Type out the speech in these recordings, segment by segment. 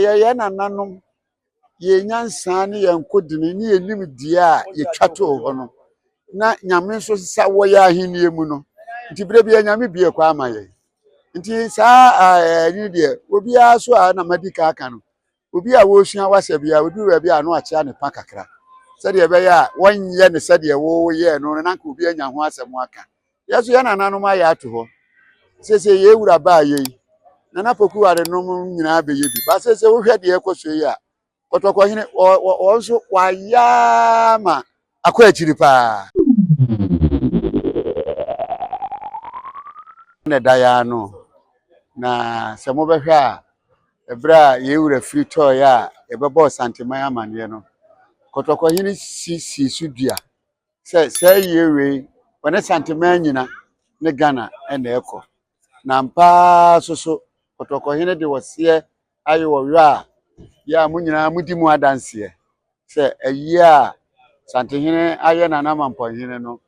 Ɛyɛ yɛn nananom, yɛn nyansa ne yɛn nkodene ne yɛn nimdeɛ a yɛtwa too hɔ no, na Nyame nso nsa wɔ yɛn ahennie mu no nti, berɛ biara Nyame bue kwan ama yɛn. Nti saa ɛne deɛ, obiara so a na madi ka aka no, obi a wɔresua wasa biara, oduru baabi a na wakyea ne pa kakra sɛdeɛ ɛbɛyɛ a wɔnyɛ ne sɛdeɛ wɔyɛɛ no no, na nka obi anya ho asɛm aka. Yɛ so yɛn nananom ayɛ ato hɔ. Seesei yɛn wura baa yɛ yi, Nana Poku Ware nom nyinaa bɛyɛ bi ba. Seesei wohwɛ deɛ ɛkɔ so yi a, Kɔtɔkɔhene wɔn nso wayɛ ama akɔ akyiri paa na ɛda yɛn ano. Na sɛ mobɛhwɛ a, ɛberɛ a yɛn wura firi tɔeɛ a yɛbɛbɔɔ Santeman amanneɛ no, Kɔtɔkɔhene sisii so dua sɛ saa yie wei, wɔne Santeman nyina ne Ghana na ɛkɔ. Na mpaa so so Kɔtɔkɔhene de wɔseɛ ayɛ wɔwerɛ a yɛ a mo nyinaa modi mu adanseɛ sɛ ayie a Santehene ayɛ Nana Mampɔnhene no,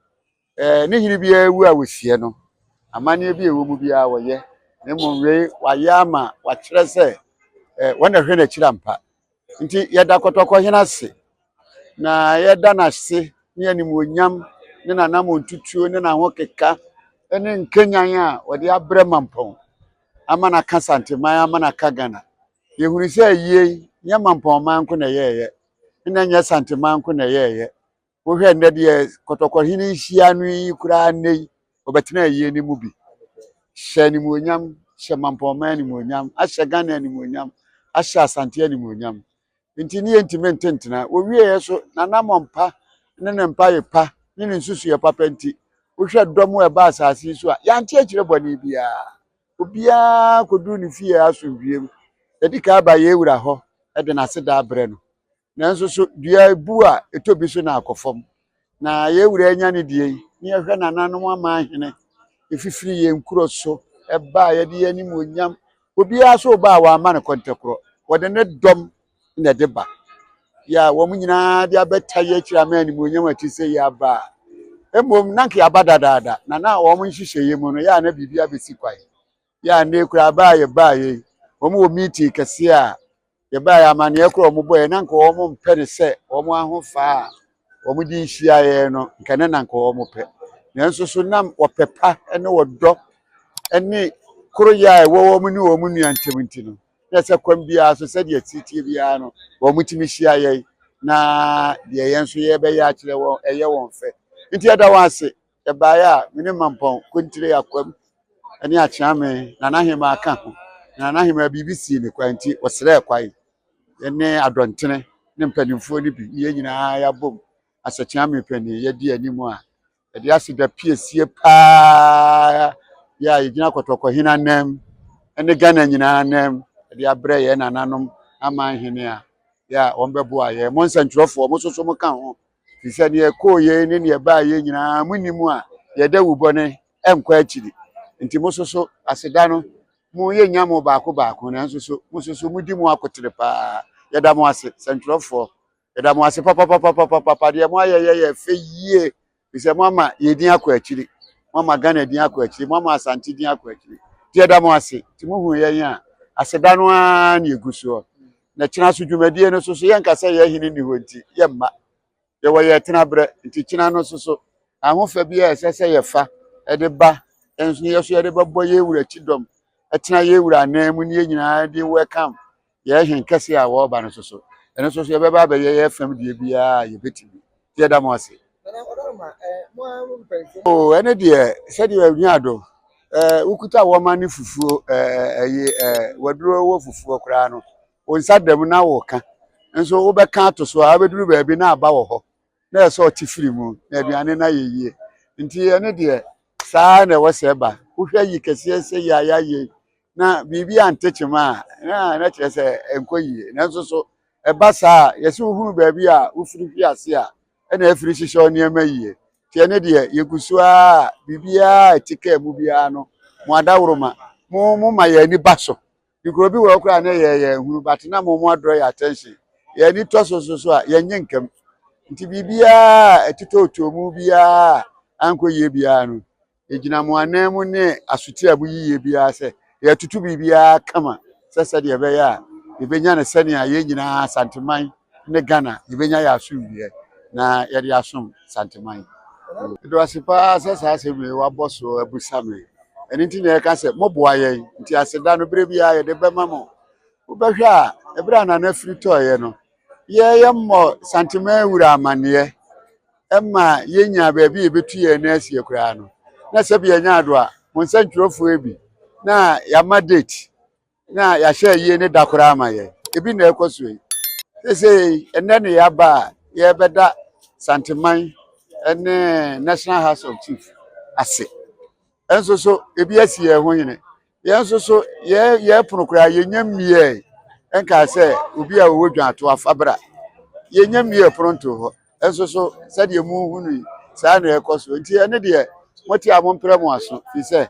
ne hene biara wu a wɔsie no, amanneɛ bi a ɛwɔ mu biara wɔyɛ, na mmom wei wayɛ ama wakyerɛ sɛ wɔn na hwɛ n'akyiri ampa. Nti yɛda Kɔtɔkɔhene ase, na yɛda n'ase ne animuonyam ne n'anammɔntutuo ne n'ahokeka ne nkanyan a wɔde abrɛ Mampɔn ama n'aka Santeman, ama n'aka Ghana. Yɛhunu sɛ ayie yi, nyɛ Mampɔnman nko na ɛyɛɛyɛ, na nyɛ Santeman nko na ɛyɛɛyɛ. Wohwɛ nnɛ deɛ Kɔtɔkɔhene hyia no yi koraa, nnɛ yi wɔbɛtena ayie no mu bi hyɛ animuonyam, hyɛ Mampɔnman animuonyam, ahyɛ Ghana animuonyam, ahyɛ Asante animuonyam. Nti ne yɛntumi ntentena. Wɔwieɛ so, n'anammɔn ne ne mpaeɛ pa ne ne nsusuiɛ papa nti, wohwɛ dɔm a ɛba asase yi so a, yɛante akyerɛ bɔne biara. Obiara kɔduru ne fie asomdwie mu. Yɛdi ka aba yɛn wura hɔ de n'aseda abrɛ no, nanso so dua bu a ɛtɔ bi so na akɔ fam. Na yɛn wura anya ne deɛ yi, ne yɛhwɛ nananom amanhene ɛfifiri yɛn kuro so ɛba a yɛde yɛn animuonyam, obiara so ba a wɔama no kɔntɛkorɔ, wɔde ne dɔm na ɛde ba yɛ a wɔn nyinaa de abɛta yɛ akyire ama animuonyam akyi sɛ yɛ aba a, mmom na nka yɛaba dadaada, na wɔn nhyehyɛeɛ mu no yɛ a na biribi abɛsi kwan. Yɛ a nne koraa baa yɛ baa yɛ yi, wɔn wɔ meeting kɛseɛ a yɛbaa yɛ amanneɛ koraa wɔn bɔeɛ, na nka wɔn mpɛ ne sɛ wɔn ahofa a wɔn de hyia yɛn no, nka ne na nka wɔn pɛ. Nanso so nam wɔpɛ pa ne wɔdɔ ne koroyɛ a ɛwɔ wɔn ne wɔn nua ntam nti no, na sɛ kwan biara so sɛdeɛ tietie biara no wɔn tumi hyia yɛn, na deɛ yɛn nso yɛbɛyɛ akyerɛ wɔn ɛyɛ wɔn fɛ. Nti yɛda wɔn ase. Yɛbaeɛ a, me ne Mampɔn Kontire Akwam ne Akyeame Nana Hema ka ho. Nana Hema biribi sii ne kwan nti wɔsrɛɛ kwan, ne Adɔntene ne mpanimfoɔ no bi ne yɛn nyinaa yɛabom asɛkyeame panin yɛdi anim a yɛde aseda piesie paa yɛ a yɛgyina Kɔtɔkɔhene anam ne Ghana nyinaa anam yɛde abrɛ yɛn nananom amanhene a yɛ a wɔn bɛboa yɛn. Mo nsɛntwerɛfoɔ, mo nso so mo ka ho, firi sɛ neɛ ɛkɔɔ yɛn ne neɛ ɛbaa yɛn nyinaa mo nim a yɛda wubɔne ɛnkɔ akyiri. Nti mo nso so aseda no mo yɛnya mo baako baako, nanso so mo nso so modi mo akotere paa. Yɛda mo ase, sɛntwerɛfoɔ, yɛda mo ase papapapapapa. Deɛ mo ayɛ yɛ yɛ fɛ yie, firi sɛ mo ama yɛn din akɔ akyiri, mo ama Ghana din akɔ akyiri, mo ama Asante din akɔ akyiri. Nti yɛda mo ase. Nti mo hu yɛn a, aseda no ara na egu soɔ. Na kyena so dwumadie no so so, yɛnka sɛ yɛn hene ni hɔ nti yɛmma yɛwɔ yɛ tena berɛ. Nti kyena no so so ahofa bi a ɛsɛ sɛ yɛfa ɛde ba nso yɛ so yɛde bɛbɔ yɛn wura akyi dɔm, ɛtena yɛn wura anan mu ne yɛn nyinaa de welcome yɛn hen kɛse a wɔreba no so so, ɛno nso so yɛbɛba abɛyɛ yɛn fam deɛ biara a yɛbɛtumi. Nti yɛda mo ase. O, ɛne deɛ sɛdeɛ awia do wokuta wɔma ne fufuo, ɛyi waduro wɔ fufuo koraa no, wo nsa dam na wɔka nso wobɛka ato so a, wobɛduru baabi na aba wɔ hɔ na ɛsɛ ɔte firi mu na aduane no ayɛ yie. Nti ɛne deɛ saa na ɛwɔ sɛ ɛba. Wohwɛ yi kɛseɛ sɛ yi a yɛayɛ na biribi ante kyema a, na kyerɛ sɛ ɛnkɔ yie. Nanso so ɛba saa a, yɛsɛ wohunu baabi a wofiri hwe ase a ɛna afiri hyehyɛ wo nneɛma yie. Nti ɛne deɛ yɛgu so a, biribiara a ɛte kaa mu biara no, mo adaworoma mo ma yɛn ani ba so. Nkuro bi wɔ hɔ koraa na yɛ yɛn hunu, but na mo adorɔ yɛ attention, yɛn ani tɔ so so so a yɛnyɛ nkam. Nti biribiara a ɛtotɔɔtɔɔ mu biara a ankɔ yie biara no, yɛgyina mo anan mu ne asotire a moyiyie biara sɛ yɛtoto biribiara kama sɛ sɛdeɛ ɛbɛyɛ a Yɛbɛnya no sɛnea yɛn nyinaa Asanteman ne Ghana yɛbɛnya yɛn asomdwoeɛ na yɛde asom Santeman. Meda wo ase paa sɛ saa asɛm yi wabɔ so abusa me. Ɛno nti na yɛka sɛ moboa yɛn nti aseda no berɛ biara yɛde bɛma mo. Wobɛhwɛ a ɛberɛ a Nana firi tɔeɛ no, yɛyɛ mmɔ Santeman wura amanneɛ ɛma yɛnya baabi a yɛbɛtu yɛn nan asie koraa no. Na sɛbi yɛnya ado a, mo nsɛntwerɛfoɔ bi na yɛama date na yɛahyɛ ayie ne da koraa ama yɛn. Ebi na ɛkɔ so yi. Seesei ɛnnɛ ne yɛaba a yɛrebɛda Santeman ne National House of Chief ase. Ɛnso so ebi asi yɛn ho hene. Yɛn nso so yɛ yɛn pono koraa yɛnya mmiɛe nkaa sɛ obi a ɔwɔ dwan afa bra. Yɛnya mmiɛe pono nto hɔ. Ɛnso so sɛdeɛ muhu no yi saa na ɛkɔ so. Nti ɛne deɛ mote a mompere mo aso fi sɛ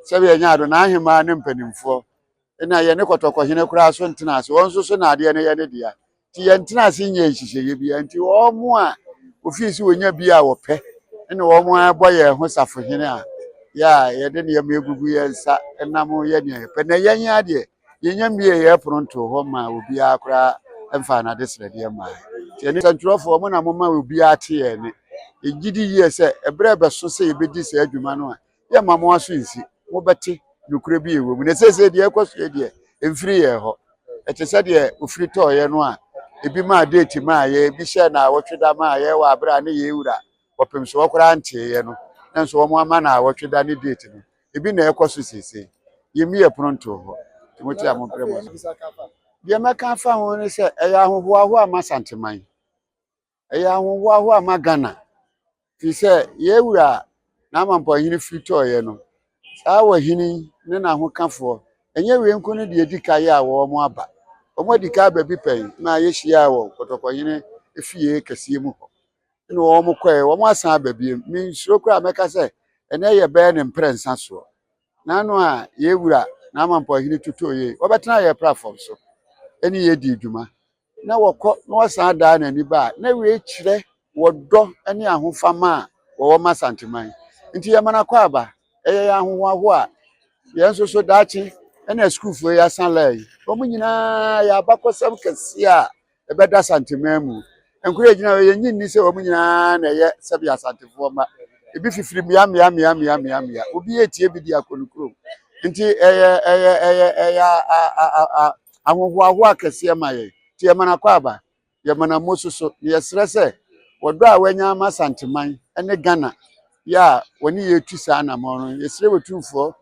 sɛbi ɛnyɛ ado n'ahemmaa ne mpanimfoɔ na yɛne kɔtɔkɔhene koraa so ntena ase. Wɔn nso so na adeɛ no yɛ ne dea. Nti yɛntena ase nyɛ nhyehyɛeɛ biara. Nti wɔn mo a ofii sɛ wɔnya bi a wɔpɛ ɛna wɔn abɔ yɛn ho safohene a yɛ a yɛde nneɛma egugu yɛn nsa nam yɛ nea yɛpɛ. Na yɛn adeɛ yɛnya mmie yɛn pono nto hɔ ma obiara koraa mfa n'ade srɛdeɛ mmaa. Nti ɛne nsɛntwerɛfoɔ mo na moma obiara te yɛn ne. Yɛgye di yie sɛ ɛberɛ bɛso sɛ yɛbɛdi saa adwuma no a yɛmma mo aso nsi. Mobɛte nokorɛ bi ɛwɔ mu. Na seesei deɛ ɛkɔ so yi deɛ ɛmfiri yɛn hɔ. Ɛte sɛ deɛ ofiri tɔɔyɛ no a ebi maa date maa yɛ, ebi hyɛ naawɔtwe da maa yɛ wɔ abere a ne yɛ wura wɔpem so wɔkoraa nteeɛ no na nso wɔn ama naawɔtwe da ne date no ebi na ɛkɔ so seesei. Yɛmmi yɛ pono ntoo hɔ. Nti mote a mompere mo aso. Deɛ mɛka afa ho ne sɛ ɛyɛ ahohoahoa ma Santeman. Ɛyɛ ahohoahoa ma Ghana. Firi sɛ yɛn wura n'amampɔhene firi tɔɔyɛ no, saa ɔhene ne n'ahokafoɔ ɛnyɛ wei nko ne deɛ edi kan a wɔn aba. Wɔn adi kan aba bi pɛn na yɛhyia wɔ kɔtɔkɔhene fie kɛseɛ mu hɔ. Ɛna wɔn kɔɛ, wɔn asan aba bio. Mensuro koraa mɛka sɛ ɛnɛ yɛ bɛyɛ ne mprɛnsa soɔ. N'ano a yɛn wura n'amampɔhene totoo yie, wɔbɛtena yɛn platform so ɛne yɛ di dwuma. Na wɔkɔ na wɔsan daa n'ani ba a, na wei kyerɛ wɔdɔ ne ahofama a wɔwɔ ma Santeman. Nti yɛma no akɔ aba. Ɛyɛ yɛn ahohoahoa a yɛn nso so daakye ɛna sukuufoɔ yi asan laa yi. Wɔn nyinaa yɛ abakɔsɛm kɛseɛ a ɛbɛda Santeman mu. Nkoro gyina hɔ yɛnyi nni sɛ wɔn nyinaa na ɛyɛ sɛbi Asantefoɔ mma. Ebi fifiri mmea mmea mmea mmea mmea mmea. Obi etie bi di akɔ ne kurom. Nti ɛyɛ a a a ahohoahoa kɛseɛ ma yɛn. Nti yɛma no akɔ aba. Yɛma no mo soso. Na yɛsrɛ sɛ wɔdɔ a wɔanya ama Santeman ne Ghana yɛ a wɔne yɛtu saa anammɔn no, yɛsrɛ Otumfoɔ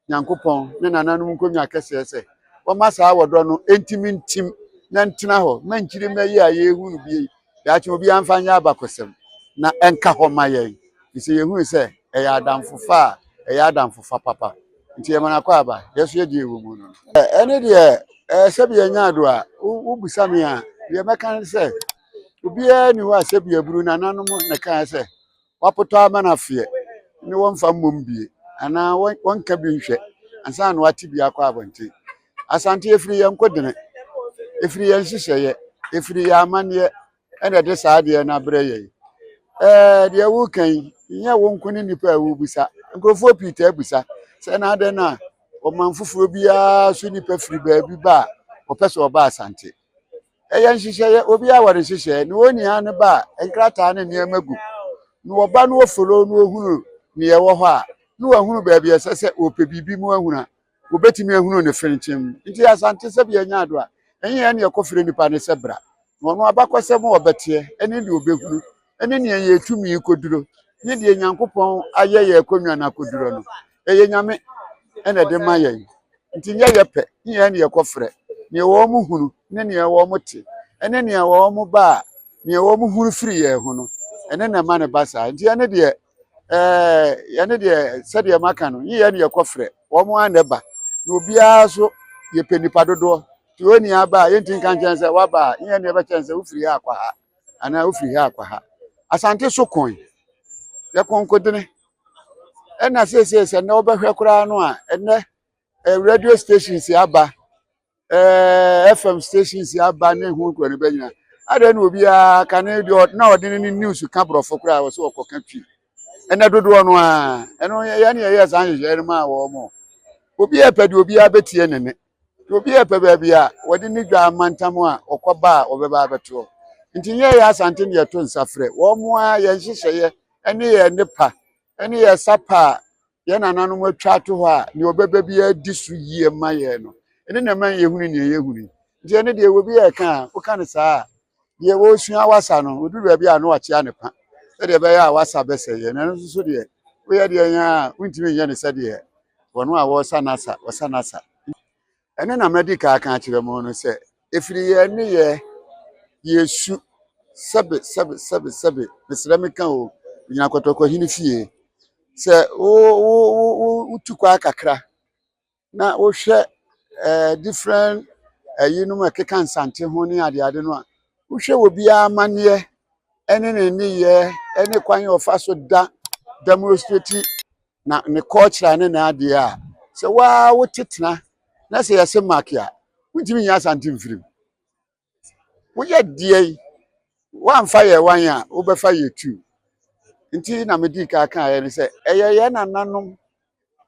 Nyankopɔn ne nananom nkonnwa kɛseɛ sɛ wɔma saa wɔdɔ no ntimi ntim na ntena hɔ ma nkyirima yi a yɛrehu no bi yi daakye obiara mfa nyɛ abakɔsɛm na ɛnka hɔ ma yɛn. Sɛ yɛhunu sɛ ɛyɛ adamfofa a ɛyɛ adamfofa papa. Nti yɛma no akɔ aba yɛn nso yɛdeɛ ɛwɔ mu no. Ɛne deɛ sɛbi yɛnya ado a wobisa me a deɛ mɛka ne sɛ obiara ni hɔ a sɛbi aburu nananom na kae sɛ wapotɔ ama no afeɛ ne wɔmfa mmom bie anaa wɔnka bi nhwɛ ansa na wate bi akɔ abɔnten. Asante efiri yɛn nkodene, efiri yɛn nhyehyɛeɛ, efiri yɛn amanneɛ ɛna ɛde saa adeɛ no abrɛ yɛn. Deɛ woka yi nyɛ wo nko ne nipa a wobisa. Nkurɔfoɔ pii taa bisa sɛ na adɛn na ɔman foforɔ biara so nipa firi baabi ba a ɔpɛ sɛ ɔba Asante. Ɛyɛ nhyehyɛeɛ, obiara wɔ ne nhyehyɛeɛ. Na wɔn nyinaa no ba a nkrataa ne nneɛma gu. Na wɔba na wɔfollow na wɔhunu nea ɛwɔ hɔ a, na wɔahunu baabi a ɛsɛ sɛ wɔpɛ biribi mu ahunu a, wɔbɛtumi ahunu ne fenkyɛn. Nti Asante sɛ bi anya ado a, ɛnyɛ yɛn na yɛkɔfrɛ nipa ne sɛ bra. Na ɔno abakɔsɛm a ɔbɛteɛ ɛne deɛ ɔbɛhunu ɛne nea yɛtumi kɔduro ne deɛ Nyankopɔn ayɛ yɛn akonnwa no akɔduro no, ɛyɛ Nyame ɛna ɛde ma yɛn. Nti nyɛ yɛ pɛ, nyɛ yɛn na yɛkɔfrɛ. Nea wɔn hunu ne nea wɔn te ɛne nea wɔn ba a nea wɔn hunu firi yɛn ho no, ɛne na ɛma ne ba saa. Nti ɛne deɛ yɛne deɛ sɛdeɛ maka no, nyɛ yɛn na yɛkɔfrɛ. Wɔn ara na ɛba. Na obiara nso yɛpɛ nipa dodoɔ. Nti wɔn nyinaa ba a yɛntumi nka nkyɛn sɛ waba a, nyɛ yɛn na yɛbɛkyɛn sɛ wofiri ha akɔ ha anaa wofiri ha akɔ ha. Asante so kɔn, yɛkɔ nkodene. Ɛna seesei sɛ nnɛ wobɛhwɛ koraa no a, ɛnnɛ radio stations aba, FM stations aba ne ho nkura ne bɛ nyinaa. Adɛn na obiara ka ne deɛ na ɔde ne news ka borɔfo koraa wɔ sɛ ɔkɔka Twi. Ɛnɛ dodoɔ no ara, ɛno yɛn ne yɛyɛ saa nhyehyɛeɛ no maa wɔn mo. Obiara pɛ deɛ obiara bɛtie ne ne. Nti obi yɛ pɛ baabi a wɔde ne dwa amantam a ɔkɔba a ɔbɛba abɛtoɔ. Nti nyɛ yɛ Asante ne yɛto nsa frɛ wɔn mo ara. Yɛn nhyehyɛeɛ ne yɛn nnepa ne yɛn sapa a yɛn nananom atwa ato hɔ a nea ɔbɛba biara di so yie ma yɛn no, ɛne na ɛma yɛhunu nea yɛhunu. Nti ɛno deɛ, obi yɛ ka a woka no saa a, deɛ wɔresua wasa no, oduru baabi a no wakyea ne pa sɛdeɛ ɛbɛyɛ a wasa bɛsɛ yɛn. Na ɛno nso so deɛ, woyɛ deɛ yɛn a wontumi nyɛ no sɛdeɛ wɔn a wɔresa n'asa wɔsa n'asa. Ɛno na madi ka aka akyerɛ mo no sɛ ɛfiri yɛn ne yɛ yɛsu sɛbe sɛbe sɛbe sɛbe. Mesrɛ, meka o, gyina Kɔtɔkɔhene fie sɛ wo wo wo wo wotu kwa kakra na wohwɛ different ɛyinom a ɛkeka Nsante ho ne adeade no a, wohwɛ wɔ biara amanneɛ ɛne ne nneyɛɛ ɛne kwan a ɔfa so da demonstrate na ne culture ne n'adeɛ a, sɛ waa wote tena na sɛ yɛse mark a, wontumi nyɛ Asante mfirim. Woyɛ deɛ yi, woamfa yɛ wan a wobɛfa yɛ tu. Nti na medii ka kaeɛ ne sɛ ɛyɛ yɛn nananom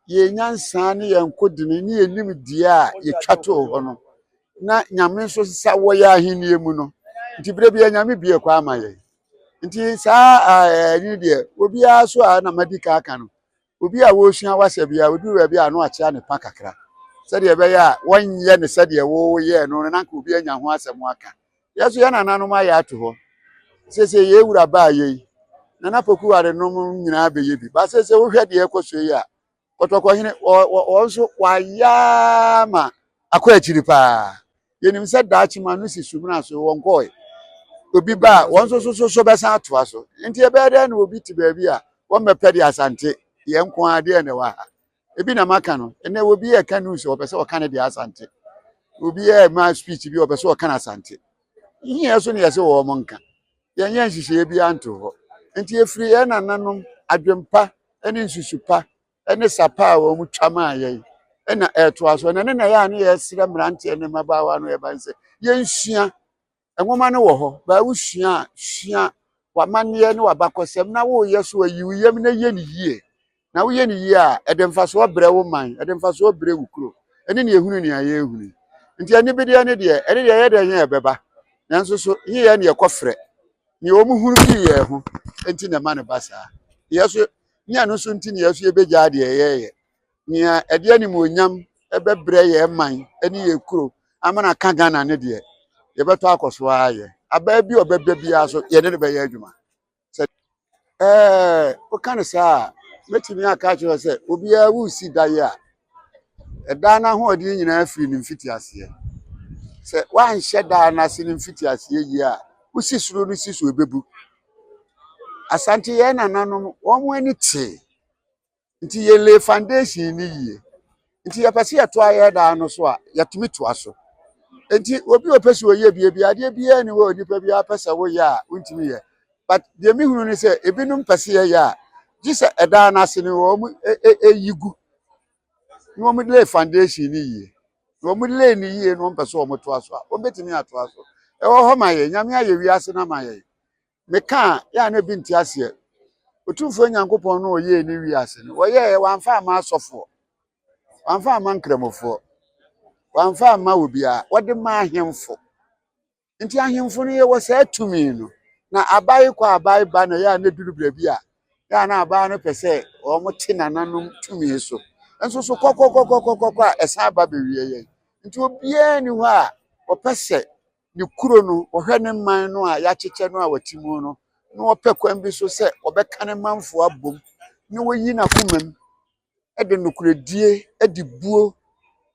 yɛn nyansa ne yɛn nkodene ne yɛn nimdeɛ a yɛtwa too hɔ no, na Nyame nso sa wɔ yɛn ahenni mu no. Nti berɛ bi Nyame bie kɔ ama yɛn. Nti saa ɛne deɛ obiara so a na madi ka aka no, obi a wɔresua wasa biara, oduru baabi a no akyea ne pa kakra sɛdeɛ ɛbɛyɛ a wɔnyɛ ne sɛdeɛ wɔyɛɛ no no, na nka obi anya ho asɛm aka. Yɛ so yɛn nananom ayɛ ato hɔ. Sese yɛn wura baa yɛ yi, Nana Poku Ware nom nyinaa bɛyɛ bi ba. Sese wohwɛ deɛ ɛkɔ so yi a, Kɔtɔkɔhene wɔn nso wayɛ ma akɔ akyiri paa. Yɛnim sɛ daakye ma no si Sumina so, wɔn kɔɛ obi ba a, wɔn nso so so so bɛsan atoa so. Nti ɛbɛyɛ dɛ na obi te baabi a wɔn bɛpɛ de Asante yɛn nko ara deɛ na ɛwɔ ha. Ebi na maka no ɛnɛ, obi yɛ ka news, ɔpɛ sɛ ɔka ne deɛ Asante. Obi yɛ ma speech bi, ɔpɛ sɛ ɔka no Asante. Yiyɛ so ne yɛsɛ wɔn mo nka yɛn yɛ nhyehyɛeɛ bi anto hɔ. Nti efiri yɛn nananom adwempa ne nsusu pa ne sapa a wɔn twa maa yɛn ɛna ɛtoa so. Ɛna ne na yɛ a ne yɛsrɛ mmeranteɛ ne mmabaawa no yɛba sɛ yɛnsua nwoma no wɔ hɔ baa. Wosua a, sua w'amanneɛ ne w'abakɔsɛm na woyɛ so ayi wo yam na yɛ ne yie. Na woyɛ ne yie a, ɛde mfasoɔ brɛ wo man, ɛde mfasoɔ brɛ wo kuro. Ɛne ne yɛhunu nea yɛhunu. Nti anibedeɛ ne deɛ, ɛne deɛ ɛyɛ dɛ nyɛ ɛbɛba, nanso so yiyɛ ne yɛkɔfrɛ nea wɔn hunu firi yɛn ho. Nti na ɛma no ba saa. Yɛ so nyɛ no so. Nti ne yɛ so yɛbɛgyaa deɛ yɛyɛ nea ɛde animuonyam ɛbɛbrɛ yɛn man ne yɛn kuro ama no aka Ghana ne deɛ yɛbɛtɔ akɔ so ara. Yɛ abaa bi a ɔbɛba biara so, yɛne no bɛyɛ adwuma. Sɛ woka no saa a, mɛtumi aka akyerɛ sɛ obiara wusi daeɛ a, ɛdan n'ahoɔden nyinaa firi ne mfitiaseɛ. Sɛ woanhyɛ daa n'ase ne mfitiaseɛ yie a, wosi soro no si so, ɛbɛbu. Asante yɛn nananom wɔn ani tee, nti yɛlay foundation no yie. Nti yɛpɛ sɛ yɛtoa yɛ daa no so a, yɛtumi toa so. Nti obi a ɔpɛ sɛ ɔyɛ bie bi adeɛ biara ni hɔ a onipa biara pɛ sɛ woyɛ a wontumi yɛ. But deɛ mehunu ne sɛ ebinom pɛ sɛ yɛyɛ a, gye sɛ ɛdaa no ase no wɔn ɛyi gu na wɔn lay foundation no yie. Na wɔn lay no yie na wɔn pɛ sɛ wɔn toa so a, wɔn bɛtumi atoa so. Ɛwɔ hɔ ma yɛn. Nyame ayɛ wiase no ama yɛn. Meka a, yɛ a na ebi nte aseɛ. Otumfoɔ Nyankopɔn no ɔyɛɛ ne wiase no, wɔyɛɛ wɔamfa ama asɔfoɔ, wɔamfa ama nkramofoɔ, wɔamfa ama obiara, wɔde ma ahemfo. Nti ahemfo no yɛwɔ saa tumi no. Na abae kɔ abae ba na yɛ a na duru baabi a, yɛ a na abaa no pɛ sɛ wɔn te nananom tumi so nso so kɔkɔkɔkɔkɔkɔ a, ɛsan ba bɛwie yɛn. Nti obiara ni hɔ a ɔpɛ sɛ ne kuro no, ɔhwɛ ne man no a yɛakyekyɛ no a wɔte mu no, na wɔpɛ kwan bi so sɛ ɔbɛka ne manfoɔ abom na wɔyi n'akoma mu de nokoredie de buo.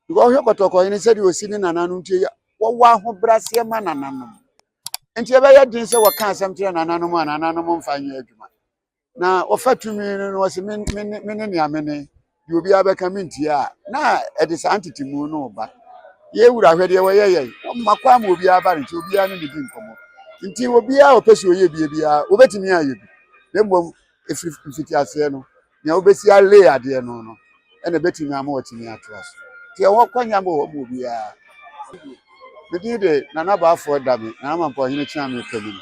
Because ɔhwɛ Kɔtɔkɔhene sɛdeɛ ɔsi ne nananom tie, wɔwɔ ahobrɛaseɛ ma nananom. Nti ɛbɛyɛ den sɛ wɔka asɛm kyerɛ nananom a nananom mfa nyɛ adwuma. Na wɔfa tumi no no, wɔsɛ me ne nea me ne deɛ obiara bɛka me ntie a, na ɛde saa ntetemu no ba. Yɛwura, hwɛ deɛ wɔyɛ yɛn, wɔmma kwan ma obiara ba ne nkyɛn, obiara ne ne di nkɔmmɔ. Nti obiara a ɔpɛ sɛ ɔyɛ bie biara, wɔbɛtumi ayɛ bi. Na mmom ɛfiri mfitiaseɛ no, nea wobɛsi alay adeɛ no ɛna ɛbɛtumi ama wɔtumi atoa so. Nti ɛwɔ kwanya ma wɔ hɔ ma obiara. Medin de Nana Baafoɔ Dame, Nana Mampɔhene Kyeame Panyin.